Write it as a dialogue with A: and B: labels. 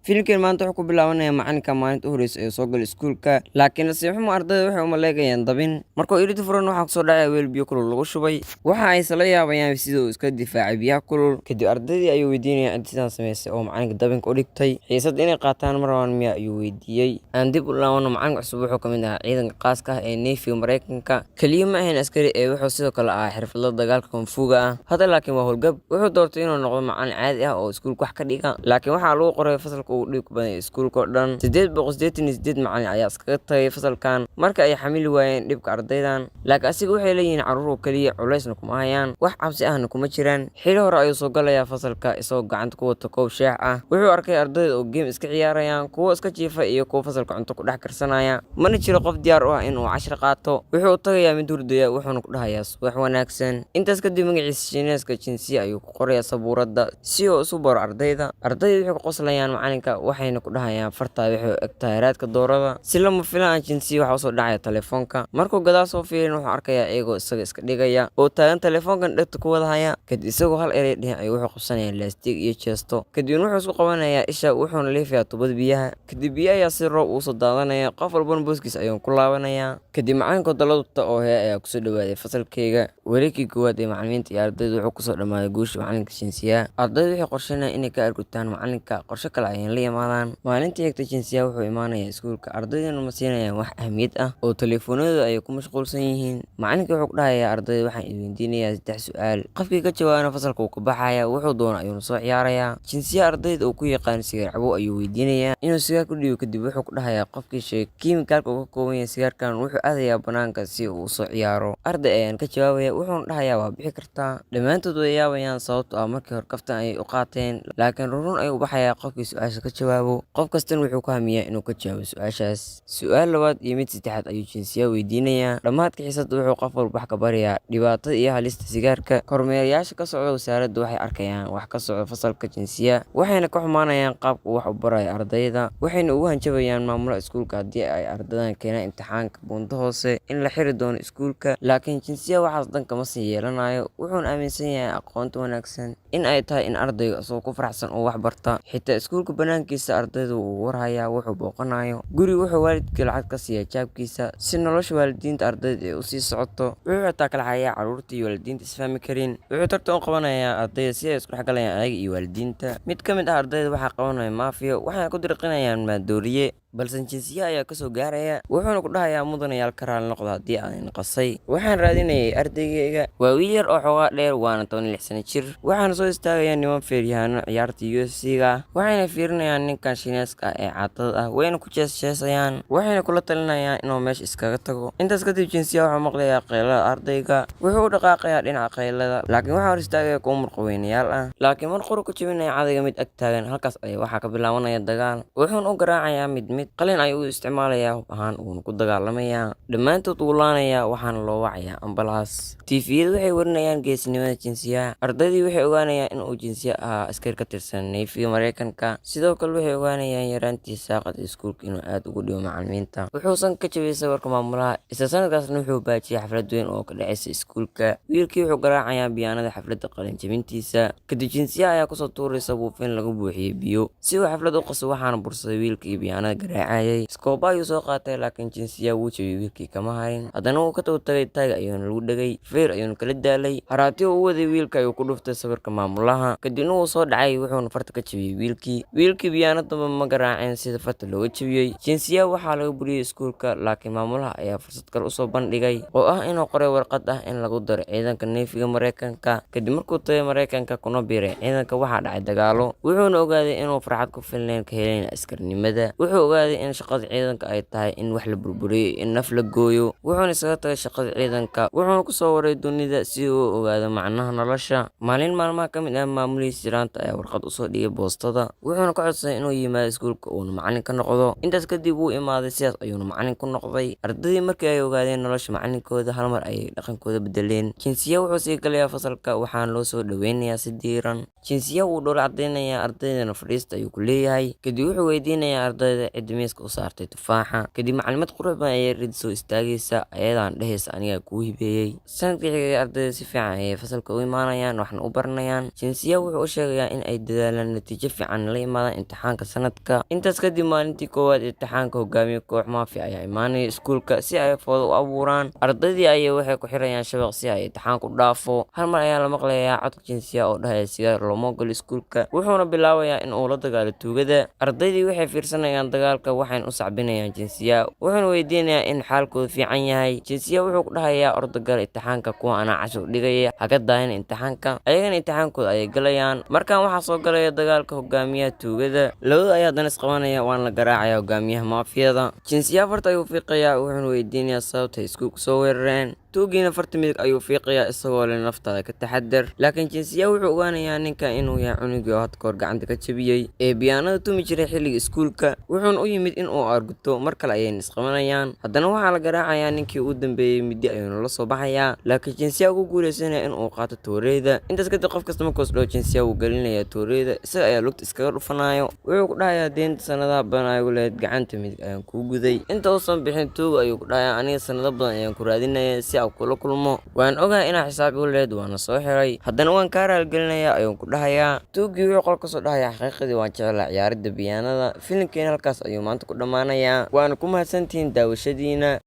A: Filimkan maanta wuxuu ku bilaabanayaa macalinka maalinta u horeysa ee soo galay iskuulka, laakiin nasiib xumo ardayda waxay u maleegayaan dabin. Markuu iridda furan, waxaa kusoo dhacaya weel biyo kulul lagu shubay. Waxa ay isla yaabayaan sida uu iska difaacay biyaha kulul. Kadib ardaydii ayuu weydiinaya cid sidaan samaysay oo macalinka dabinka u dhigtay. Xiisad inay qaataan ma rabaan miya, ayuu weydiiyey. Aan dib u laabano. Macalinka cusub wuxuu ka mid ahaa ciidanka khaaska ah ee Navy Mareykanka. Kaliya ma ahayn askari ee wuxuu sidoo kale ahaa xirfadle dagaalka kung fu-ga ah. Hadda laakiin waa howlgab. Wuxuu doortay inuu noqdo macalin caadi ah oo iskuulka wax ka dhiga, laakiin waxaa lagu qoray fasalka ugu dhibka badan ee iskuulka oo dhan. 888 macalin ayaa iskaga tagay fasalkan marka ay xamili waayeen dhibka ardaydan. Laakiin asiga waxay leeyihiin carruur oo keliya, culaysna kuma hayaan, wax cabsi ahna kuma jiraan. Xili hore ayuu soo galayaa fasalka isagoo gacanta ku wata koob shaah ah. Wuxuu arkay ardayda oo game iska ciyaarayaan, kuwo iska jiifa iyo kuwo fasalka cunto ku dhex karsanaya. Mana jiro qof diyaar u ah in uu cashar qaato. Wuxuu u tagayaa mid hurdaya, wuxuuna ku dhahayaa, "Subax wanaagsan." Intaas kadib magaciisa Shiineeska Jinsiya ayuu ku qorayaa sabuuradda si uu isu baro ardayda. Ardayda waxay ku qoslayaan macalinka, waxayna ku dhahayaan, "Fartaada waxay u eg tahay raadka doorada." Si lama filaan ah, Jinsiya waxaa usoo dhacaya telefoonka. Markuu gadaal soo fiirin, wuxuu arkayaa iyagoo isaga iska dhigaya oo taagan, telefoonkan dhegta ku wada haya. Kadib isagoo hal eray dhihin ayuu wuxuu qabsanayaa laastiig iyo jeesto. Kadibna wuxuu isku qabanayaa isha, wuxuuna liifayaa tubada biyaha. Kadib biyo ayaa si roob ugu soo daadanaya, qof walbana booskiisa ayuu ku laabanayaa. Kadib macalinka daladubta oo hee ayaa kusoo dhawaaday fasalkayga. Wareegkii koowaad ee macalimiinta iyo ardayda wuxuu kusoo dhamaaday guusha macalinka Jinsiya. Ardaydu waxay qorsheynayaan inay ka argutaan macalinka, qorshe kale ayay la yimaadaan. Maalintii xigta Jinsiya wuxuu imaanayaa iskuulka, ardayduna ma siinayaan wax ahmiyad ah oo telefoonadooda ayay ku mashquulsan yihiin. Macalinka wuxuu ku dhahayaa ardayda, "Waxaan idin weydiinayaa saddex su'aal, qofkii ka jawaabana fasalka wuu ka baxayaa, wuxuu doono ayuuna soo ciyaarayaa." Jinsiya ardayda uu ku yaqaan sigaar cabo ayuu weydiinayaa inuu sigaar ku dhiibo. Kadib wuxuu ku dhahayaa, qofkii sheegay kiimikaalka uu ka kooban yahay sigaarkan wuxuu aadayaa banaanka si uu usoo ciyaaro. Arday ayaan ka jawaabaya, wuxuuna dhahayaa, "Waa bixi kartaa." Dhammaantood way yaabayaan, sababtoo ah markii hore kaftan ayay u qaateen, laakiin run ayuu u baxayaa qofkii su-aasha ka jawaabo. Qof kastana wuxuu ku hamiyaa inuu ka jawaabo su-aashaas. Su-aal labaad iyo mid saddexaad ayuu Jinsiya weydiinayaa. Dhammaadka xiisadda wuxuu qof walba wax ka barayaa dhibaatada iyo halista sigaarka. Kormeerayaasha ka socda wasaaradda waxay arkayaan wax ka socda fasalka Jinsiya, waxayna ka xumaanayaan qaabka uu wax u barayo ardayda, waxayna ugu hanjabayaan maamulaha iskuulka haddii ay ardaydan keenaan imtixaanka buundo hoose in la xiri doono iskuulka. Laakiin Jinsiya waxaas dan kama sii yeelanayo, wuxuuna aaminsan yahay aqoonta wanaagsan in ay tahay in ardaygu isagoo ku faraxsan uu wax barta. Xitaa iskuulka banaankiisa ardaydu wuu warhayaa, wuxuu booqanayo guriga, wuxuu waalidkii lacag ka siiyaa jaabkiisa si nolosha waalidiinta ardayda ay usii socoto. Wuxuu xitaa kala xayaa carruurta iyo waalidiinta isfahmi karin. Wuxuu tartan u qabanayaa ardayda si ay isku dhexgalayaan ayaga iyo waalidiinta. Mid ka mid ah ardayda waxaa qabanaya maafiyo, waxayna ku dirqinayaan maandooriye, balse Jinsiya ayaa kasoo gaaraya, wuxuuna ku dhahayaa, "Mudanayaal, ka raali noqda haddii aan qasay. Waxaan raadinayay ardaygayga. Waa wiil yar oo xoogaa dheer, waana 16 sano jir." Waxaana soo istaagaya niman feeryahaano ciyaarta UFC-ga ah, waxayna fiirinayaan ninkan Shiineeska ah ee caatada ah, wayna ku jeesjeesayaan, waxayna kula talinayaan inuu meesha iskaga tago. Intaas kadib Jinsiya wuxuu maqlayaa qaylada ardayga. Wuxuu u dhaqaaqayaa dhinaca qaylada, laakiin waxaa hor istaagaya kuwo murqaweynayaal ah. Laakiin mar quru ku jebinaya cadayga mid ag taagan. Halkaas ayaa waxaa ka bilaabanaya dagaal, wuxuuna u garaacayaa mid mid. Qalin ayuu u isticmaalayaa hub ahaan, wuuna ku dagaalamayaa. Dhammaantood wuu laanayaa, waxaana loo wacayaa ambalaas. TV-yadu waxay warinayaan geesinimada Jinsiyaha. Ardaydii waxay ogaanayaan in uu Jinsiya ahaa askari ka tirsan Navy Mareykanka. Sidoo kale waxay ogaanayaan yaraantii saaqada iskuulka inuu aad ugu dhibo macalimiinta. Wuxuusan ka jabiyay sawirka maamulaha. Isla sanadkaasna wuxuu baajiyay xaflad weyn oo ka dhacaysa iskuulka. Wiilkii wuxuu garaacayaa biyaanada xafladda qalin jabintiisa. Kadib Jinsiya ayaa kusoo tuuraysa buufin lagu buuxiyey biyo si uu xaflad u qaso, waxaana bursaday wiilkii biyaanada garaacayay. Iskooba ayuu soo qaatay, laakiin Jinsiya wuu jabiyey wiilkii, kama harin. Haddana wuu ka tagay, taaga ayuuna lagu dhegay, feer ayuuna kala daalay. Haraati uu u waday wiilka ayuu ku dhuftay sawirka maamulaha. Kadibna wuu soo dhacay, wuxuuna farta ka jabiyey wiilkii. Wiilkii biyaano dambe ma garaaceen sida farta looga jabiyey. Jinsiya waxaa laga buriyey iskuulka, laakiin maamulaha ayaa fursad kale usoo bandhigay oo ah inuu qoray warqad ah in lagu daro ciidanka Navy-ga Mareykanka. Kadib markuu tagay Mareykanka kuna biiray ciidanka, waxaa dhacay dagaalo, wuxuuna ogaaday inuu farxad ku filnayn ka helayn askarnimada. Wuxuu ogaaday in shaqada ciidanka ay tahay in wax la burburiyo, in naf la gooyo, wuxuuna isaga tagay shaqada ciidanka, wuxuuna kusoo waray dunida si uu u ogaado macnaha nolosha. Maalin maalmaha ka mid ah, maamulihiisa jiraanta ayaa warqad usoo dhigay boostada, wuxuuna ka codsaday inuu yimaado iskuulka uuna macalin ka noqdo. Intaas kadib wuu imaaday, sidaas ayuuna macalin ku noqday. Ardaydii markii ay ogaadeen nolosha macalinkooda, hal mar ayay dhaqankooda bedeleen. Jinsiya wuxuu sii galayaa fasalka, waxaana loo soo dhaweynayaa si diiran. Jinsiya wuu dhoola cadeynayaa, ardaydana fadhiista ayuu ku leeyahay. Kadib wuxuu weydiinayaa ardayda cidda Kadib miiska u saartay tufaaxa. Kadib macalimad qurux badan ayaa rid soo istaagaysa, ayadaan dhehaysa anigaa kuu hibeeyey. Sanadkii xigay ardayda si fiican ayay fasalka u imaanayaan, waxna u baranayaan. Jinsiya wuxuu u sheegayaa in ay dadaalaan, natiijo fiican la imaadaan imtixaanka sanadka. Intaas kadib, maalintii koowaad imtixaanka, hogaamiye koox maafiya ayaa imaanaya iskuulka si ay foodo u abuuraan. Ardaydii ayay waxay ku xirayaan shabaq si ay imtixaanku u dhaafo. Hal mar ayaa la maqlayaa codka Jinsiya oo dhahaya sigaar looma ogolo iskuulka, wuxuuna bilaabayaa in uu la dagaalo tuugada. Ardaydii waxay fiirsanayaan dagaalka, waxayna u sacbinayaan Jinsiya, wuxuuna weydiinayaa in xaalkoodu fiican yahay. Jinsiya wuxuu ku dhahayaa ordagal imtixaanka, kuwa anaa cashar dhigaya, haga daahin imtixaanka. Ayagana imtixaankooda ayay galayaan. Markan waxaa soo galaya dagaalka hogaamiyaha tuugada. Labada ayaa haddana isqabanaya, waana la garaacaya hogaamiyaha maafiyada. Jinsiya farta ayuu fiiqayaa, wuxuuna weydiinayaa sababta ay iskuulka soo weerareen. Tuugiina farta midig ayuu fiiqayaa, isagoo leh naftaada ka taxadar. Laakiin Jinsiya wuxuu ogaanayaa ninka inuu yahay cunugii oo hadda kahor gacanta ka jabiyey ee biyaanada tumi jiray xilliga iskuulka, wuxuuna u yimid in uu arguto. Mar kale ayayna isqabanayaan. Haddana waxaa la garaacayaa ninkii ugu dambeeyey, midi ayuuna la soo baxayaa, laakiin Jinsiya ugu guuleysanaya in uu qaato tooreyda. Intaas kadib, qof kasta markuus dhaho Jinsiya wuu gelinayaa tooreyda, isaga ayaa lugta iskaga dhufanayo. Wuxuu ku dhahayaa deynta sanadaha badan ay ugu lahayd gacanta midig ayaan kuu guday. Inta uusan bixin, tuuga ayuu ku dhahayaa aniga sanado badan ayaan ku raadinaya si aan kula kulmo, waan ogahay inaa xisaab igu lahayd, waana soo xiray, haddana waan kaa raalgelinayaa ayuu ku dhahayaa. Tuugii wuxuu qol kasoo dhahayaa xaqiiqadii waan jeclaa ciyaaridda biyaanada. Filimkeena halkaas ayuu maanta ku dhammaanayaa, waana ku mahadsantihiin daawashadiina.